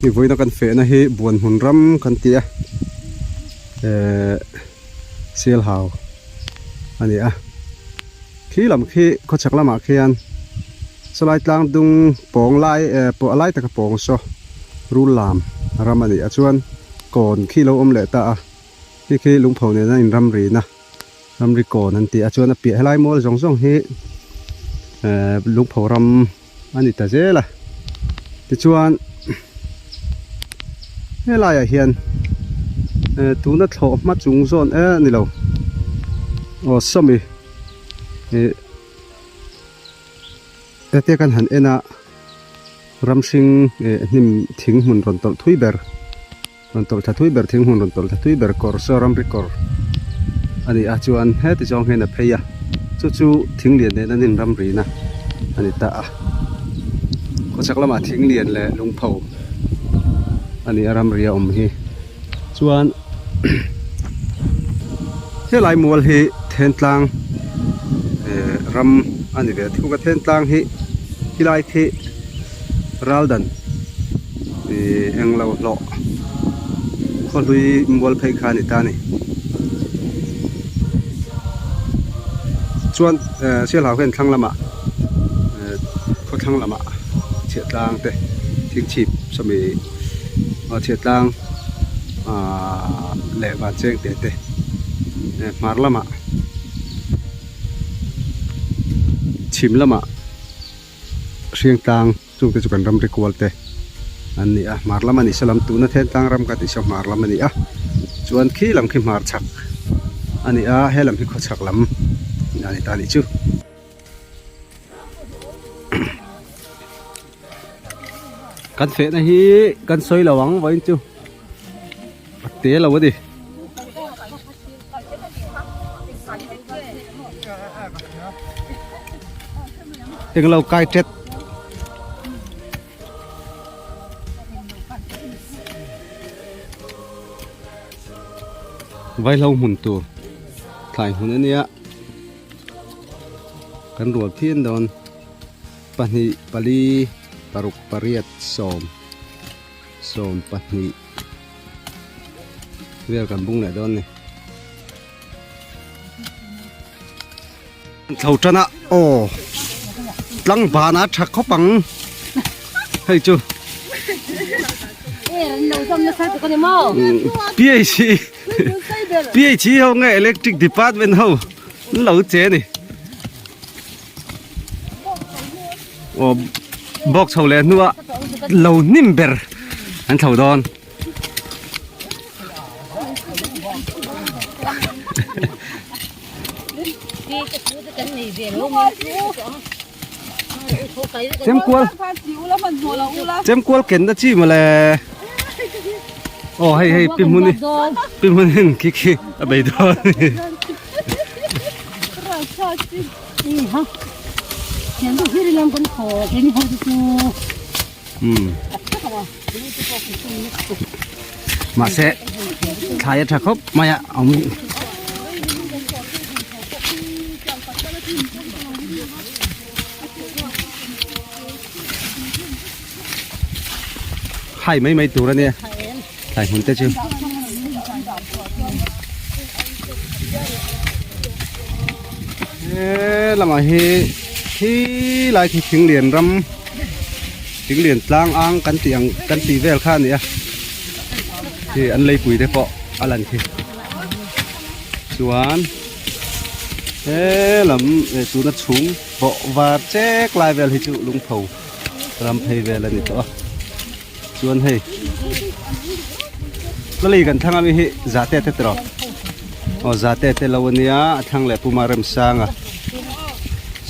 Hei vawiina kan fehna hi buan hmun ram kan ti a ehh sialhau a ni a khi lam khi khawchhak lamah khian sawlai tlang dung pawng lai eh pawh a lai taka pawng saw rul lam ram a ni a chuan kawn khi lo awm leh ta a khi khi lungpho nena inramrina ramri kawn an ti a chuan a piah helai mual zawng zawng hi ehh lungpho ram a ni ta zel a tichuan helai ah hian eh tuna thlawh hma chung zawn eh a ni lo aw sawmi ih hetia kan han en a ram hring eh hnim thing hmun rawn tawlh thui ber. Rawn tawlh thla thui ber thing hmun rawn tawlh thla thui ber kawr saw ramri kawr a ni a chuan heti zawng hian a phei a chu chu thing lian nen an in ramrina a ni ta a khawchhak lamah thing lian leh lungpho a ni a ramri a awm hi chuan helai mual hi thentlang eh ram a ni ve thung a thentlang hi helai khi ral dan. Ihh englo hlawh khawhlui mual phei kha a ni ta a ni chuan ehh sialhau hian thlang lamah ehh khawthlang lamah chhiahtlang te thingchhip sawmi aw chhiahtlang ahh leh vancheng te te eh hmar lamah chhim lamah hriangtlang. Chungte chu kan ramri kual te an ni a, hmar lam a nih saw lam tuna then tlang ram ka tih saw hmar lam a ni a, chuan khi lam khi hmar chhak a ni a, he lam hi khaw chhak lam a ni ta a nih chu. Kan fehna hi kan sawi lo ang vawiin chu a te lo a ni. Englo kai tet vaihlo hmun tur thlai hmun a nia kan rual phian dawn pahnih pali paruk pariat sawm 20 vel kan bung leh dawn ni thlo tan a aw tlang ban a tha khawp ang hei chu PHC PHC ho nge electric department ho an lo che ni aw box ho leh hnua lo hnim ber an thlo dawn. Chemkual chemkual ken na chi mawle aw hei hei pi hmuni pi hmunin khi khi a bei dawn Mahse thlai a tha khawp mai a awm hai mai mai tur a nia thlai hmun te chu. He lamah hi khi lai khi thing lian ram thing lian tlang ang kan tih ang kan tih vel kha a ni a khi an leipui te pawh a lan khi chuan he lam eh tuna chhung bawh var chek lai vel hi chu lungpho ram phei vel a ni tawh a chuan hei lali kan thlang ami hi zate te tiraw aw zate te lo ania a thlang leh puma remsanga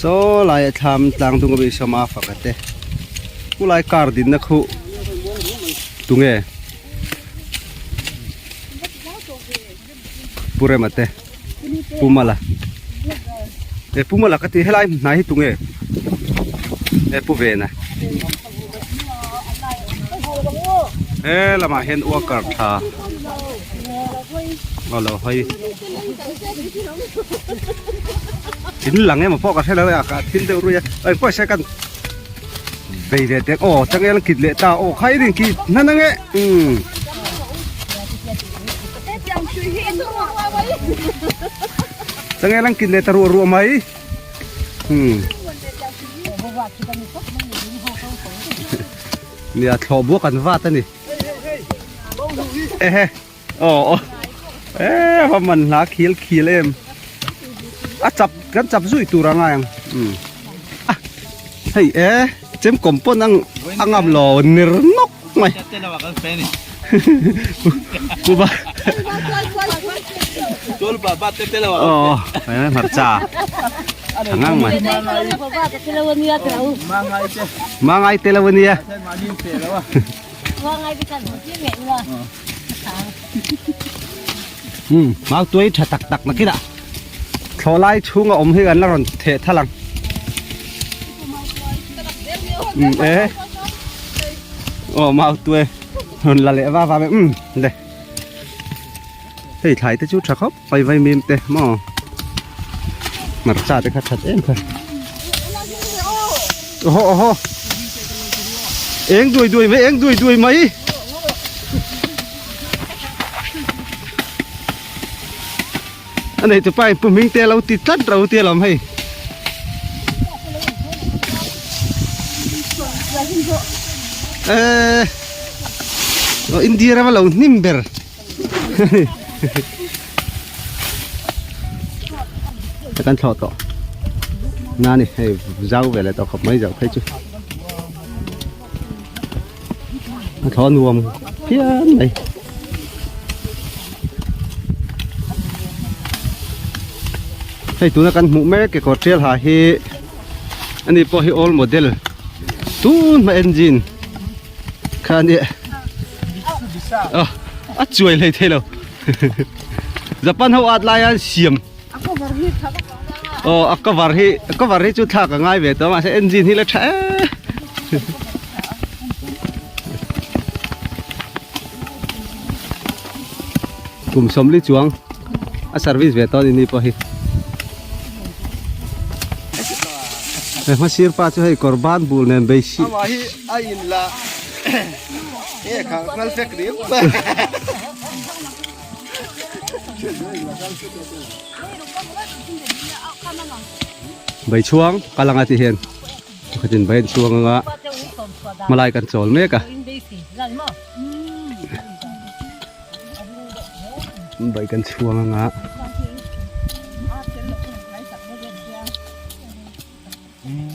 saw lai a thlam tlang dung ami sawma faka te khulai car dinna khu tunge pu rema te pumala e pumala ka ti helai hnai hi tunge e pu vena he lamah hian worker tha aw lo hawi in lang emaw pawh ka hre lo a ka thil deuh rui a engpawh se kan. Bei ve tek aw changel kit leh ta aw khai rin ki hnan ange umm. Changel an kit leh ta ruah ruah mai umm. Nia thlawh buak an vat ani. Ehe aw aw e va man hla khil khil em a chap kan chap zui tur a ngai ang umm hei e chem kawm pawn ang a ngam lo ner nawk mai pu ba aw hmarcha a ngang mai mangai te lo ania Um mau tuai tha tak tak nakinah thlawhlai chhunga awm hi an la rawn theh thal ang um e aw mau tuai rawn la leh va va mai um le hei thlai te chu tha khawp mai vai mim te maw hmarcha te kha that em kha oho oho eng duai duai mai eng duai duai mai a nei tu pa in pu hming te lo ti tlat ro tia lawm hei eh India rama lo hnim ber kan thlawh tawh na ni hei zau ve leh tawh khawp mai zau phei chu a thlawh nuam phian mai hei tuna kan hmuh mek kekawr tial ha hi ani pawh hi old model tun hma engine kha ania a chuai hlei thei lo Japan ho at lai an siam aw a cover hi a cover hi chu thlak a ngai ve tawh mahse engine hi la tha e kum sawmli chuang a service ve tawh a ni ni pawh hi he hmasir pa chu hei kawr ban bul nen bei si Amah hi a in la nge kha ngal fek riau mai. Bai chhuang kal anga ti hian pakhatin bai an chhuang anga hmalai kan chawl mek a bai kan chhuang anga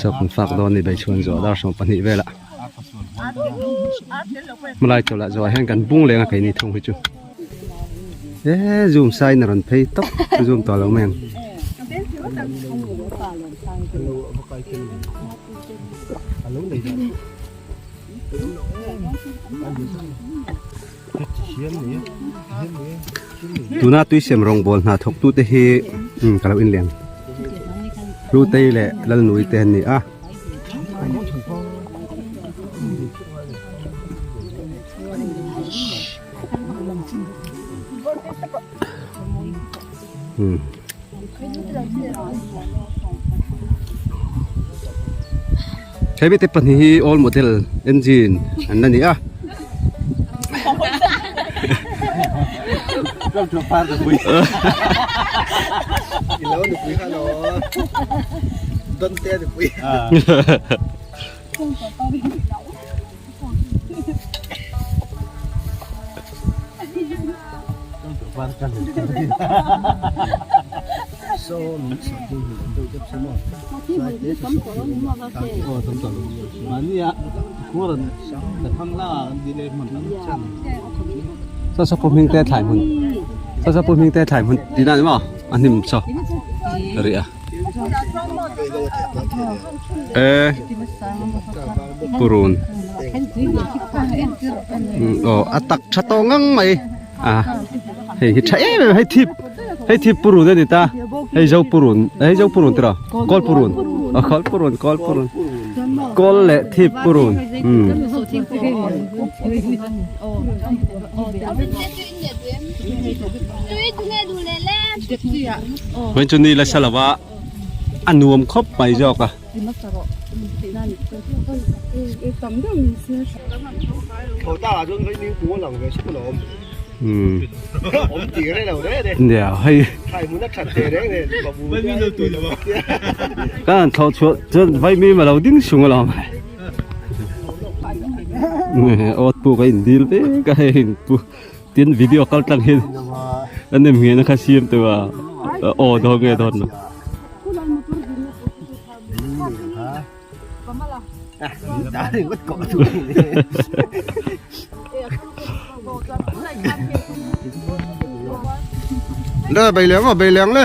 Chaw kan fak dawn a ni Beichhuan zawh dar 12 velah hmalai chawlh ah zawh ah hian kan bung leng a keini thung hi chu eee zoom sign a rawn phei tawp zoom tawh lo mai ang. Tuna tuisem rawngbawl hna thawk tute hi ka lo inleng Hlutei leh Lalnui te an ni a. He mite pahnih hi old model engine an la ni a. Saw saw pum hming te thlai hmun saw saw pum hming te thlai hmun tih na ni maw a hnim saw rih a e purun aw a tak tha tawh ngang mai a hei hi tha em em hei thip hei thip purun a ni ta hei zo purun hei zo purun tiraw kawl purun aw kawl purun kawl purun kawl leh thip purun umm. Vawiin chu ni la sa lova. A nuam khawp mai zawk a. Nia hei kan han thlawh chhuah chuan vaimim a lo ding sung alawm awt puk a indil vek a hei pu tin video kal tlang hian an nem nghehna kha siam teuh a aw dawn nge dawn lo. Le bei leng aw bei leng le.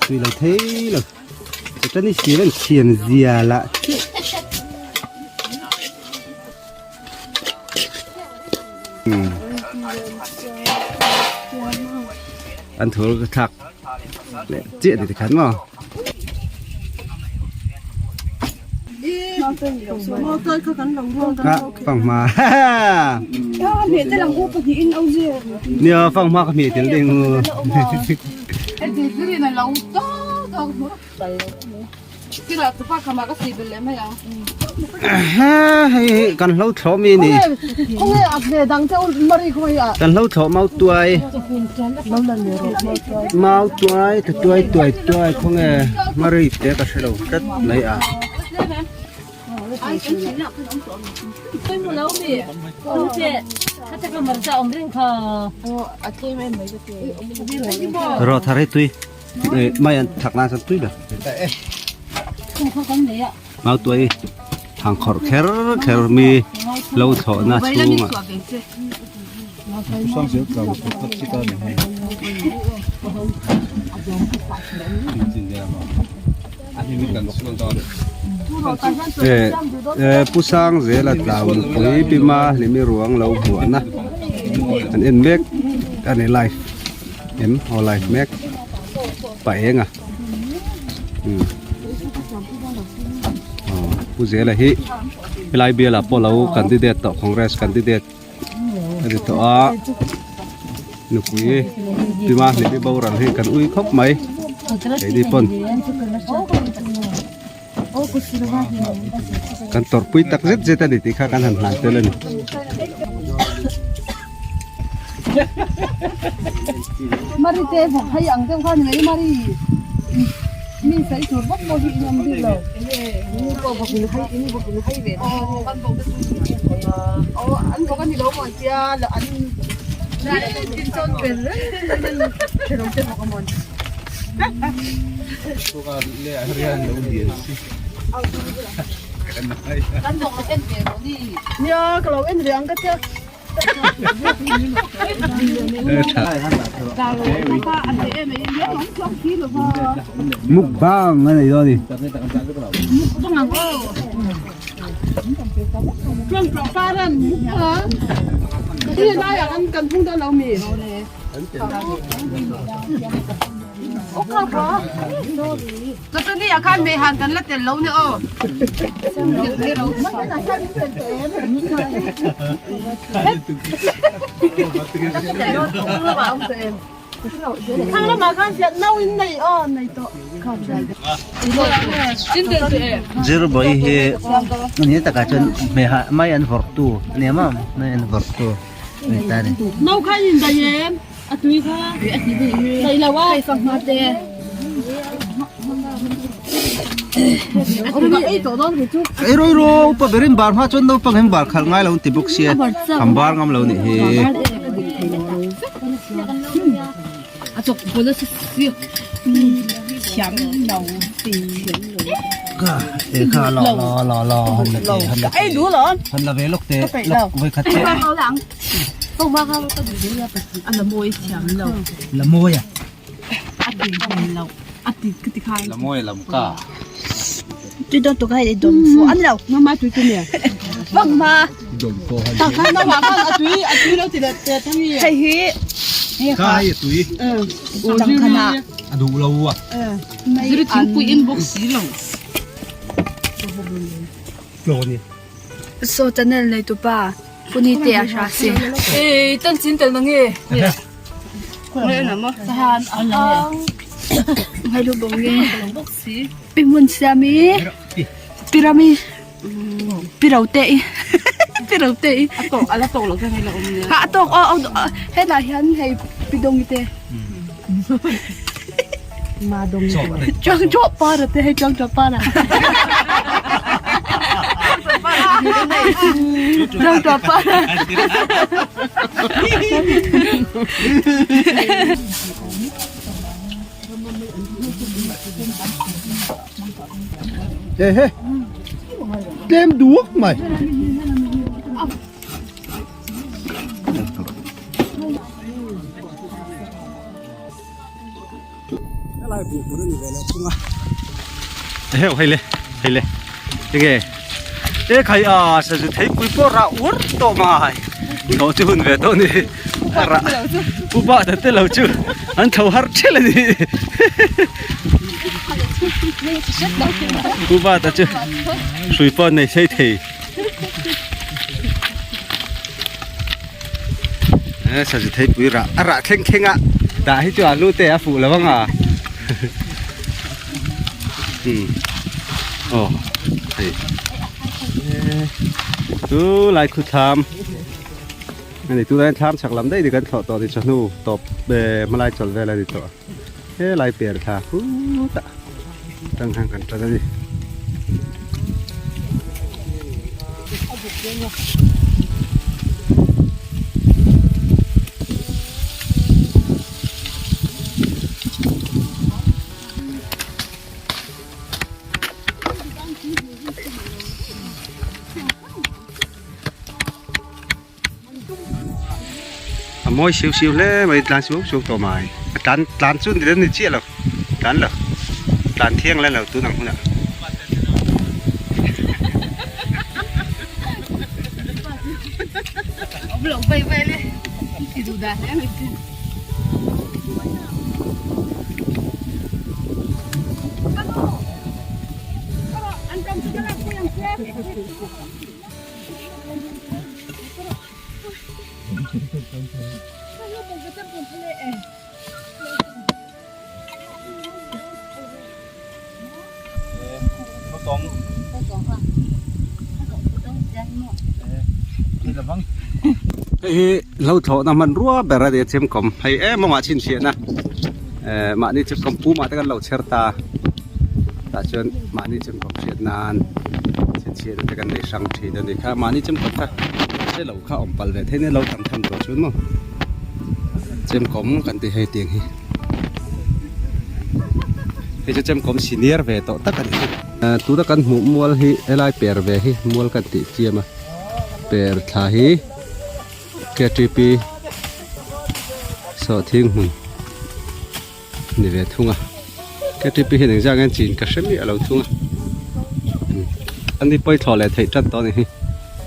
Tui lo thei lo chuan i sir an siam zia lah chiah an thur thlak leh chiah ni tikhan maw. Fanghma nia fanghma ka hmeh tel ding u. Hei hi kan hlo thlawh mi ni kan hlo thlawh mau tuai mau tuai ta tuai tuai tuai khawnge mari te ka hrelo tlat mai a. Rawh thar hi tui. Mai an thak nan chuan tui ber. Mau tuai thang khawrh kher kher mi lo thlawhna chhungah. Pu Sangzela tlau nupui Pima Hlimi ruang lo buahna an en mek a ni live. Em aw live mek pa eng a aw pu zela hi helai bial ah pawh lo candidate tawh congress candidate a ni tawh a nupui tima hlimi boral hi kan ui khawp mai keini pawn kan tawrhpui tak zet zet a ni tih kha kan han hlan tel a ni. Mukbang a nei dawn a ni. Zirbawi hi ani takah chuan hmeiha mai an vawrh tu a ni maw mai an vawrh tu a ni ta a ni. Ei ro ro upa berin bar hma chuan naupang hian bar khalh ngai lo an ti bawk sia an bar ngam lo nih hi. Kha lo lo lo lo han la te han la te han la ve lawk te lawk vawi khat che. La mawi a. La mawi lam ka. Hei hi changkhanah mei an Saw channel neitupa Punite a hra si. Tahan a hang Ngailu bawng nge Pi Hmun Siami Pi Rami Pi Rote i Pi Rote i a tawk ala tawk lo kha hei la awm nia ha a tawk aw aw helai hian hei Pi Dongi te Ma Dongi Chuang Chawh Para te hei Chuang Chawh Para Chuang Chawh Para He he tlem duak mai. Helai buh hmun a ni ve leh thung a. Heuh hei le hei le enge e khai a sazu theipui pawh rah uar tawh mai tho chu hun ve tawh a ni rah upa ta te lo chu an tho har ṭhelh a ni upa ta chu hrui pawh an nei sei thei. He sazu theipui rah a rah thleng thleng a dah hi chu alu te a fuh lo ang a aw hei chu lai khu thlam ani tunah hian thlam chhak lam daih ni kan thlawh tawh ni chawhnu tawp hmalai chawlh vel a ni tawh helai per thla khutah tang hian kan tan a ni. A mawi siu siu hle mai tlan suau suau tawh mai a tlan tlan chu ni ni chiah lo tlan lo tlan thiang la lo tun ang hunah. Hei hi hlo thlawhna hmanrua ber a ni a chemkawm hei em awngah chhinchhiahna eh mahni chemkawm pumah te kan lo chher ta tah chuan mahni chemkawm hriat nan chhinchhiahna te kan nei hrang thin a ni kha mahni chemkawm kha hre lo kha awm palh ve thei nia lo tam tham tawh chuan maw chemkawm kan tih hei tiang hi hei chu chemkawm senior ve tawh tak a ni tuna kan hmuh mual hi helai per ve hi mual kan tih chiam a per thla hi ktp sawhthing hmun ni ve thung a ktp hian engzah nge an chin ka hre miah lo thung a an ni pawi thlawh leh theih tan tawh a ni hi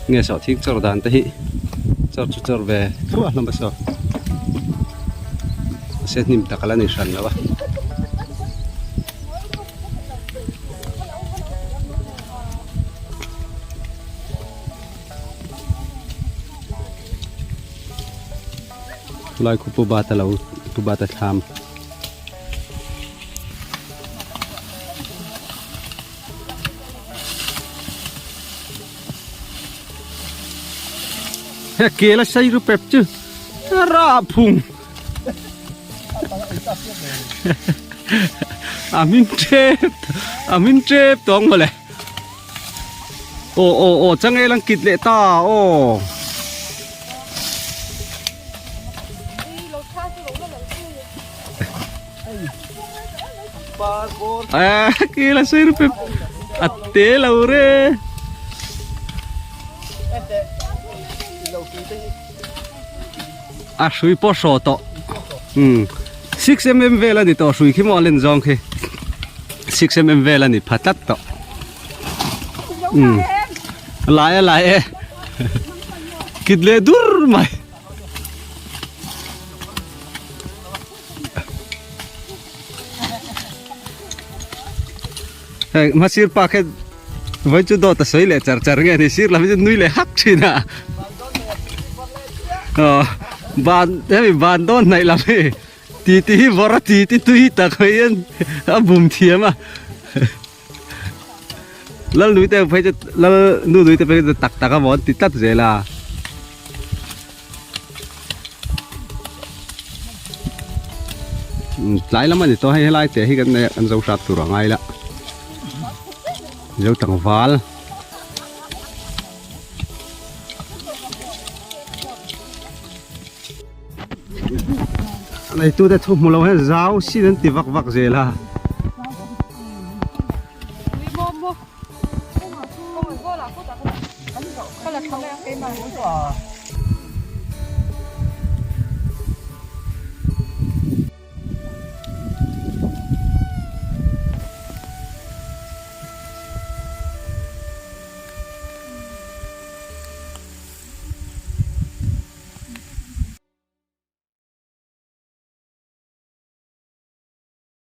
nge sawhthing chawr dan te hi chawr chu chawr ve thuah hlawm a saw mahse hnim tak ala ni hran lo a. Chulai khu Pu Bata lo Pu Bata thlam. He kel a sei ru pep chu a phung. A min tep a min tep tawng mawle. Aw aw aw changel an kit leh ta aw. A kel a sei rupe a te lo re. A hrui pawh hraw tawh. Um 6 mm vel a ni tawh hrui khi maw a len zawng khi. 6 mm vel a ni pha tlat tawh. Um lai a lai e. Kit leh dur mai. Hei hmasir pa khe vawi chu dawt a sawi leh char char nge ni sir lam hi chu nui leh hak thin a. Aw ban hemi ban dawn hnaih lam hi ti ti hi vawrh a ti ti tui tak mai hian a bum thiam a. Lal nui te phei chu lal nu nui te phei chu tak tak a maw an ti tlat zel a. Tlai lam a ni tawh hei helai te hi kan an zo hrat tur a ngai la. Zo tlangval. Nei tu te thu hmu lo hian zau sin an ti vak vak zel a.